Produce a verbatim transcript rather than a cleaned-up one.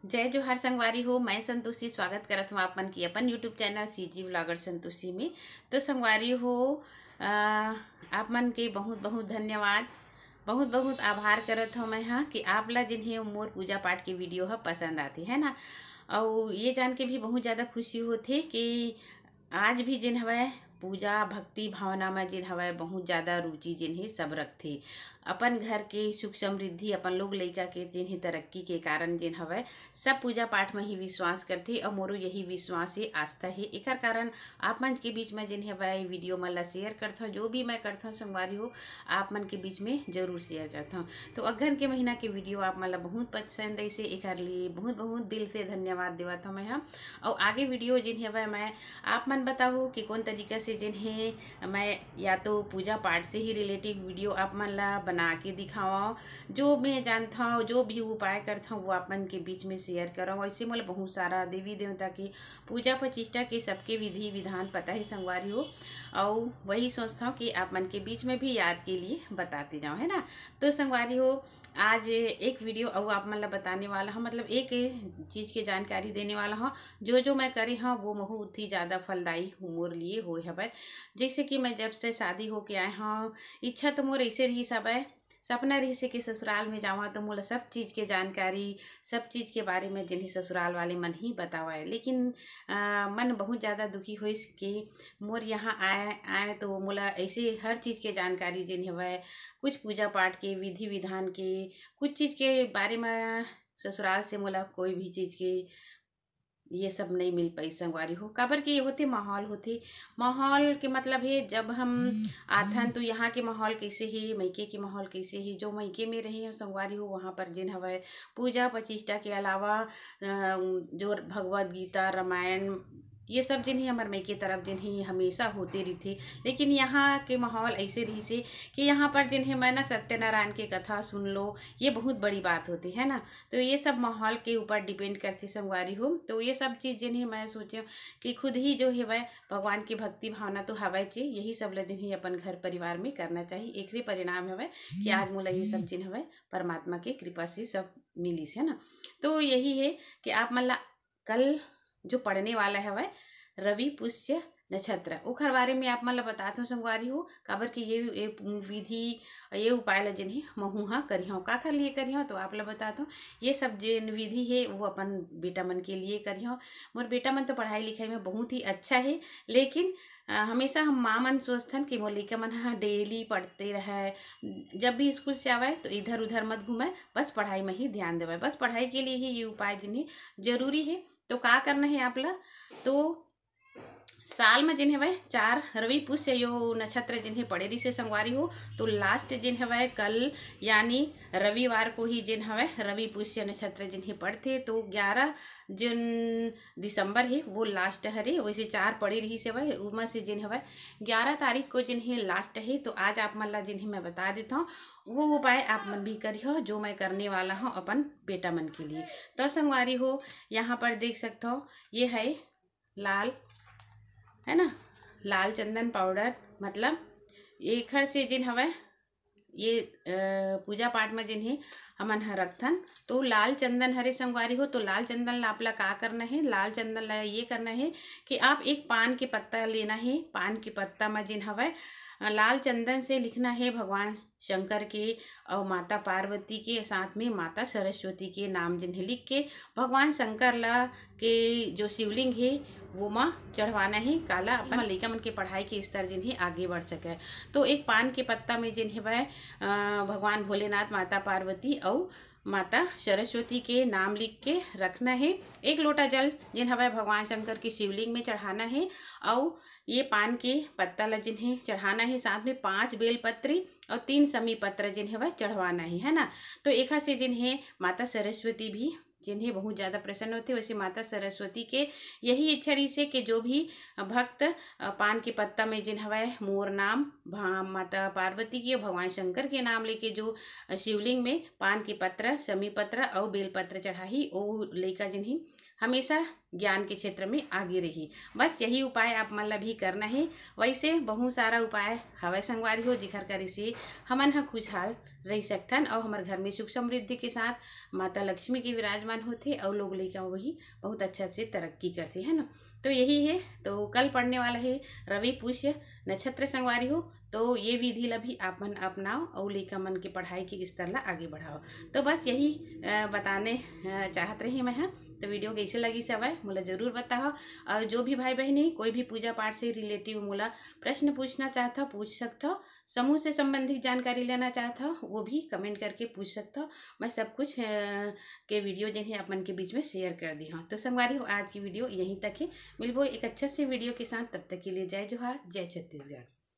जय जोहार संगवारी हो, मैं संतोषी स्वागत करत हूँ आप मन की अपन YouTube channel CG vlogger Santoshi में। तो संगवारी हो, अ, आप मन के बहुत बहुत धन्यवाद, बहुत बहुत आभार करत हूँ मैं हा कि आप ला जिन हे मोर पूजा पाठ के वीडियो ह पसंद आथे, है ना। अउ ये जान के भी बहुत ज़्यादा खुशी होथे कि आज भी जिन हवय पूजा भक्ति भावना में जिन हवय बहुत ज़्यादा रुचि जिन हे सब रखथे। अपन घर के सुख समृद्धि, अपन लोग लइका के जिन हे तरक्की के कारण जिन हवय सब पूजा पाठ में ही विश्वास करथे। अउ मोरो यही विश्वास हे, आस्था हे। एकर कारण आप मन के बीच में जिन हवय वीडियो मन ला शेयर करथौं, जो भी मैं करथौं संगवारी हो, आप मन के बीच में जरूर शेयर करथौं। तो अगहन के महीना के वीडियो आप मन ला बहुत पसंद आइसे, एकर लिए बहुत बहुत दिल से धन्यवाद देवत हौं मैं हा। अउ आगे वीडियो जिन हवय मैं आप मन बताहू कि कौन तरीका से जिन हे मैं या तो पूजा पाठ से ही रिलेटिव वीडियो आप मन ला बना के दिखावं। जो मैं जानथौं, जो भी उपाय करथौं, वो आप मन के बीच में शेयर करौं। वैसे मोला बहुत सारा देवी देवता के पूजा पचिष्टा के सबके विधि विधान पता हे संगवारी हो, अउ वही सोचथौं कि आप मन के बीच में भी याद के लिए बताते जाऊँ, है ना। तो संगवारी हो, आज एक वीडियो अउ आप मन ला बताने वाला हूँ, मतलब एक चीज़ के जानकारी देने वाला हूँ। जो जो मैं करे हूँ वो बहुत ही ज़्यादा फलदायी मोर लिए होए हवय। जैसे कि मैं जब से शादी होके आए हूँ, इच्छा तो मोर ऐसे रहिस हवय, सपना रहिस हे कि ससुराल में जावां तो मोला सब चीज़ के जानकारी, सब चीज़ के बारे में जिन हे ससुराल वाले मन ही बतावय। लेकिन अ, मन बहुत ज़्यादा दुखी होइस कि मोर यहाँ आए, आए तो मोला ऐसे हर चीज़ के जानकारी जिन हवय, कुछ पूजा पाठ के, विधि विधान के, कुछ चीज़ के बारे में ससुराल से मोला कोई भी चीज़ के ये सब नहीं मिल पाई संगवारी हो। काबर कि ये होथे माहौल होथे, माहौल के मतलब हे जब हम आथन तो यहाँ के माहौल कैसे हे, मइके के माहौल कैसे हे। जो मइके में रहे हो संगवारी हो, वहाँ पर जिन हवय पूजा पचिष्टा के अलावा अ, जो भगवत गीता, रामायण, ये सब जिन ही हमर मइके तरफ जिन ही हमेशा होते रहिथे। लेकिन यहाँ के माहौल ऐसे रहिसे कि यहाँ पर जिन है मैं ना सत्यनारायण के कथा सुन लो, ये बहुत बड़ी बात होती है ना। तो ये सब माहौल के ऊपर डिपेंड करथे संगवारी हो। तो ये सब चीज़ जिन ही मैं सोचे कि खुद ही जो है वह भगवान की भक्ति भावना तो हवय चे, यही सब ल जिन ही अपन घर परिवार में करना चाहिए। एकरे परिणाम हवय कि आज मोला ये सब जिन हवय परमात्मा के कृपा से सब मिलिस है ना। तो यही है कि आप मन ला कल जो पड़ने वाला हवय रवि पुष्य नक्षत्र, ओखर बारे में आप मन ला बतात हूँ संगवारी हो। काबर कि ये, ये विधि, ये उपाय ला जिन हे महू हा करिहौं। काखर लिए करिहौं तो आप ला बतात हूँ, ये सब जिन विधि हे वो अपन बेटा मन के लिए करिहौं। मोर बेटा मन तो पढ़ाई लिखाई में बहुत ही अच्छा हे, लेकिन अ, हमेशा हम माँ मन सोचथन कि मोर लइका मन ह डेली पढ़ते रहय, जब भी स्कूल से आवय तो इधर उधर मत घूमय, बस पढ़ाई में ही ध्यान देवय। बस पढ़ाई के लिए ही ये उपाय जिन हे जरूरी हे। तो का करना हे आप ला, तो साल में जिन हवय चार रवि पुष्य यो नक्षत्र जिन हे पड़े रहिसे संगवारी हो, तो लास्ट जिन हवय कल यानी रविवार को ही जिन हवय रवि पुष्य नक्षत्र जिन हे पड़थे, तो ग्यारह जिन दिसंबर हे वो लास्ट हरे, वैसे चार पड़े रहिस हवय, उमा से जिन हवय ग्यारह तारीख को जिन हे लास्ट हे। तो आज आप मन ला जिन हे मैं बता देता हूँ, वो उपाय आप मन भी करिहो जो मैं करने वाला हूँ अपन बेटा मन के लिए। तो संगवारी हो, यहाँ पर देख सकते हो, ये है लाल, है ना, लाल चंदन पाउडर, मतलब एखर से जिन हवय ये अ, पूजा पाठ में जिन हे हमन ह रखथन। तो लाल चंदन हरे संगवारी हो, तो लाल चंदन ला आप ला का करना हे? लाल चंदन ला ये करना हे कि आप एक पान के पत्ता लेना हे। पान के पत्ता में जिन हवय अ, लाल चंदन से लिखना हे भगवान शंकर के और माता पार्वती के, साथ में माता सरस्वती के नाम जिन हे लिख के भगवान शंकर ला के जो शिवलिंग हे वो मा चढ़वाना हे। काला अपन लइका मन के पढ़ाई के स्तर जिन हे आगे बढ़ सके। तो एक पान के पत्ता में जिन हे वह अ, भगवान भोलेनाथ, माता पार्वती अउ माता सरस्वती के नाम लिख के रखना हे। एक लोटा जल जिन हवय भगवान शंकर के शिवलिंग में चढ़ाना हे अउ ये पान के पत्ता ला जिन हे चढ़ाना हे, साथ में पांच बेल पत्री और तीन समी पत्र जिन हे वह चढ़वाना हे, है ना। तो एखर से जिन हे माता सरस्वती भी जिन हे बहुत ज़्यादा प्रसन्न होथे। वैसे माता सरस्वती के यही इच्छा रहिसे कि जो भी भक्त अ, पान के पत्ता में जिन हवय मोर नाम, भा-, माता पार्वती के, भगवान शंकर के नाम लेके जो अ, शिवलिंग में पान के पत्र, समी पत्र अउ बेल पत्र चढ़ाही, ओ लइका जिन ही हमेशा ज्ञान के क्षेत्र में आगे रही। बस यही उपाय आप मन ला भी करना हे। वैसे बहुत सारा उपाय हवय संगवारी हो, जिखर करे से हमन ह खुशहाल रह सकथन और हमर घर में सुख समृद्धि के साथ माता लक्ष्मी के विराजमान होथे और लोग लइका वही बहुत अच्छा से तरक्की करथे, है ना। तो यही है, तो कल पड़ने वाला है रवि पुष्य नक्षत्र संगवारी हो, तो ये विधि ला भी आप मन अपनाओ और लइका मन के पढ़ाई के स्तर ला आगे बढ़ाओ। तो बस यही बताने चाहत रही मैं ह। तो वीडियो कैसे लगी सवाए मोला जरूर बताओ। और जो भी भाई बहनी कोई भी पूजा पाठ से रिलेटिव मोला प्रश्न पूछना चाहत हो, पूछ सकत हो। समूह से संबंधित जानकारी लेना चाहत हो, वो भी कमेंट करके पूछ सकत हो। मैं सब कुछ के वीडियो जिन्हें अपन के बीच में शेयर कर दी हूँ। तो संगवारी हो, आज की वीडियो यहीं तक है। मिलबो एक अच्छा से वीडियो के साथ, तब तक के लिए जय जोहार, जय छत्तीसगढ़।